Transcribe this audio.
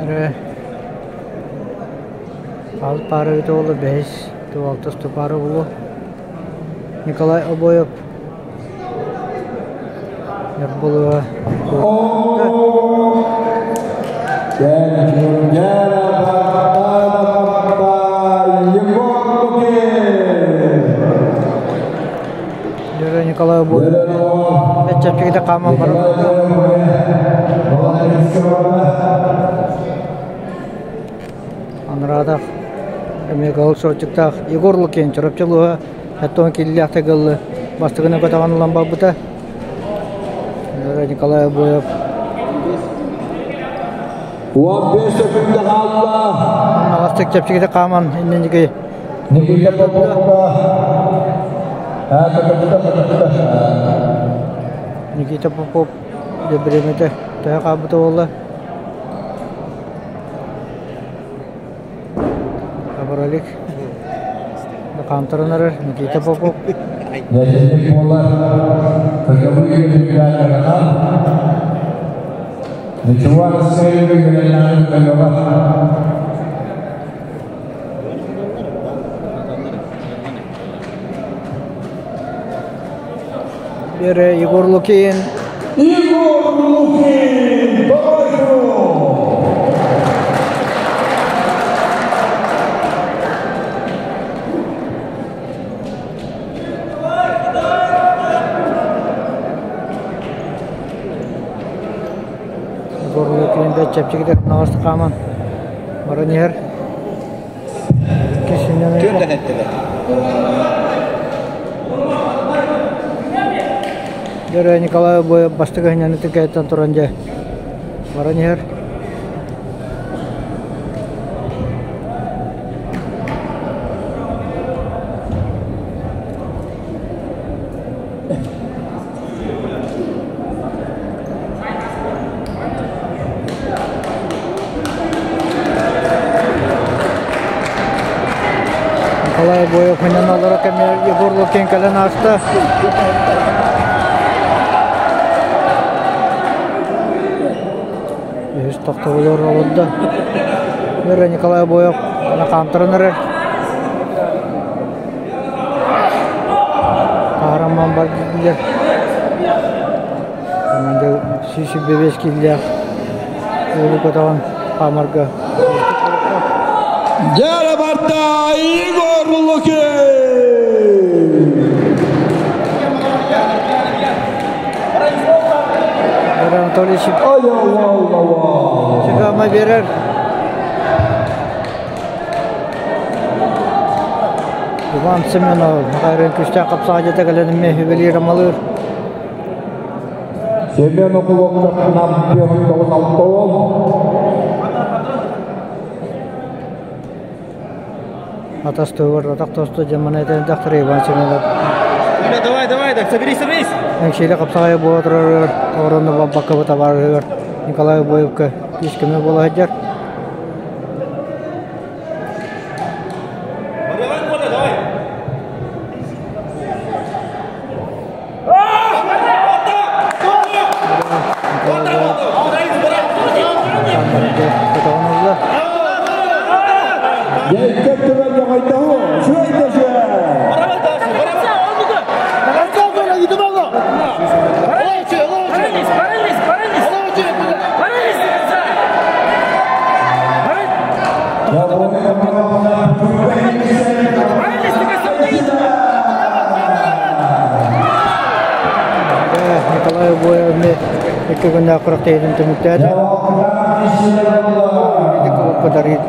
Эрэ Хаал паара эбитэ буолла, бэһис, алтыс паара буолуо. Николай Обоев Ньурбулуга Дьоро Николай Обоев бэт чэпчэкитэ хааман баран Анраадах эмиэ кыһыл суорчуктаах Егор Лукин Чурапчы улууһа оттон киллээх тыгыллы бастакыны көтөҕөн ылан барбыта. Николай Обоев 15 секунда хаалла. Аҕастык чэпчэкитик хааман инниники Никита Поповка Никита Попов бириэмэтэ төһө хаалбыта буолла? Абралик хаамтаран эрэр Никита Попов. Дьэдьэнник буолар кыһылы үөрүүрээҕинэн Ничего Алексеевы үөрэнээҕин көмөҕө Бері Егор Лукин. Егор Лукин! Егор Лукин бэт чэпчэкитик наҕас хааман баран иһэр. Түөртэн эттилэр. Дьөрө Николай бастакы иһинэн тикэттэн туран дьэ баран иһэр. Николай Боев ханан олоро кэмэ Егор Лукин кэлэн ааста. Үһүс тохтобулугар олордо. Вера Николай Боев ана хаамтаран эрэр. Каараман бар дииллэр. 125 киилээх уолу көтөҕөн хаамарга Дьэ барда Егор Лукин! Анатолий Сигама берер. Иван Семенов хайрын күстээх хапсаҕа кэлэн эмиэ ювелир амалыыр. Семен Окуловтан 96 ол. Атастыгар атах тосту дьамана этэн дактар Иван Семенов. Давай, давай, так, соберись, соберись. Эҥсиэли хапсаҕайа буола турарыгар, оронно баббакка табаарыһыгар Николай Обоевка ис көмө буола сылдьар. Николай Обоев икки күннээх күрэхтэһиитин түмүктээтэ. Подарит.